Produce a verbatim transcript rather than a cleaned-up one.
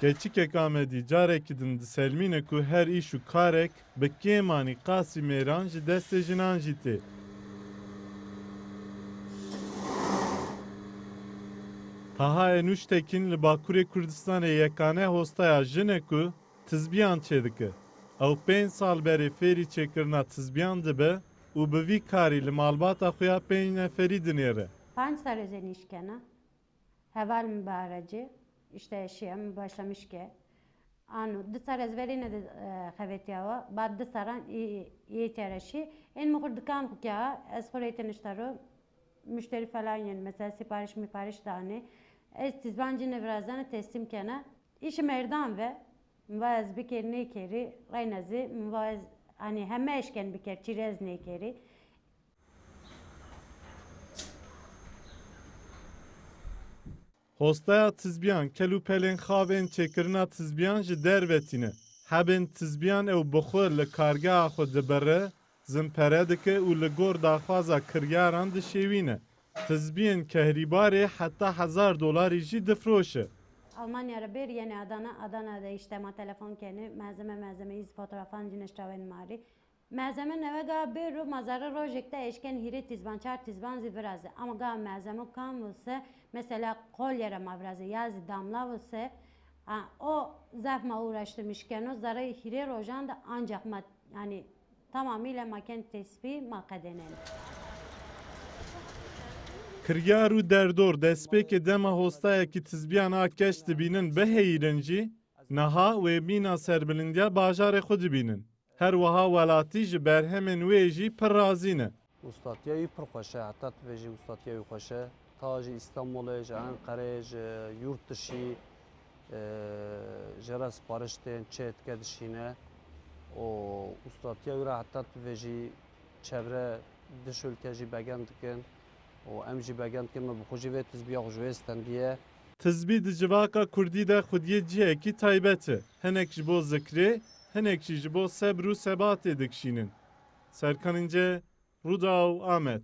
Keçikek Amedî carekî din diselmîne ku her îş û karek bi kêmanî qasî mêran ji destê jinan jî tê. Taha Enuştekin li Bakurê Kurdistanê yekane hostaya jin e ku tizbiyan çêdike. Ew pênc sal berê fêrî çêkirina tizbiyan dibe û bi vî karî li malbata xwe ya pênc neferî dinêre. Panc serê zê nîşkena. Heval min bi aracê, işte eşiye min başlamış ke. Ano, di sar ez verê ne de, e, xevetiya wa, bad di saran î, î têre şî. Ên min xur dikan xu kya, ez xu rê teniştaro, müşteri falan yen, mesela sipariş mipariş dane. Ez tizbancî ne virazane teslim kena. Îşi merdan ve, min va ez bikêr nêkêrî, reyna zî, min va ez, hani heme eşken bikêr, çîrê ez nêkêrî. Hostaya tizbiyan kel û pelên xav ên çêkirina tizbiyan ji derve tîne. Hebên tizbiyan ew bi xwe li kargeha xwe dibire, zimpere dike û li gor daxwaza kiryaran dişêwîne. Tizbiyên kehrîbarê heta hezar dolarî jî difroşe. Almanya re bêr yenê Adana, Adana de işte ma telefon kenê, malzeme malzeme îz fotografan cî neştawên marî. Malzeme neve ga bêro, ma zerre rojek te eşken hîrê tîzban, çar tîzban zî viraze. Ama ga malzeme kam wise, mesela kolye re ma viraze, ya zî damla wise, a, o zaf ma uğraştırmış keno, zerre hîrê rojan de ancak ma, yani tamamıyla ma ken tesbî ma qedenen. Kiryar û derdor destpêkê dema hostayekî tizbiyan a keş dibînin biheyîrin jî, niha wê mîna serbilindiya bajarê xwe dibînin. Her wiha welatî ji berhemên wê jî pir razî ne. Ustatiya wî pir xweş e, heta tu vê jî ustatiya wî xweş e. Ta ji Îstanbulê, ji Enqerê, ji yurt dişî, e, jê re sipariş tên, çê dike, dişîne. Û ustatiya wî re heta tu vê jî çevre diş ülke jî begend dikin. Û em jî begend dikin, me bi xwe jî vê tizbiya xwe ji wê stendiye. Tizbî di civaka kurdî de xwediyê cihekî taybet e. Hinek ji bo zikrê, hinek jî ji bo sebr û sebatê dikişînin. Serkan İnce, Rûdaw, Amed.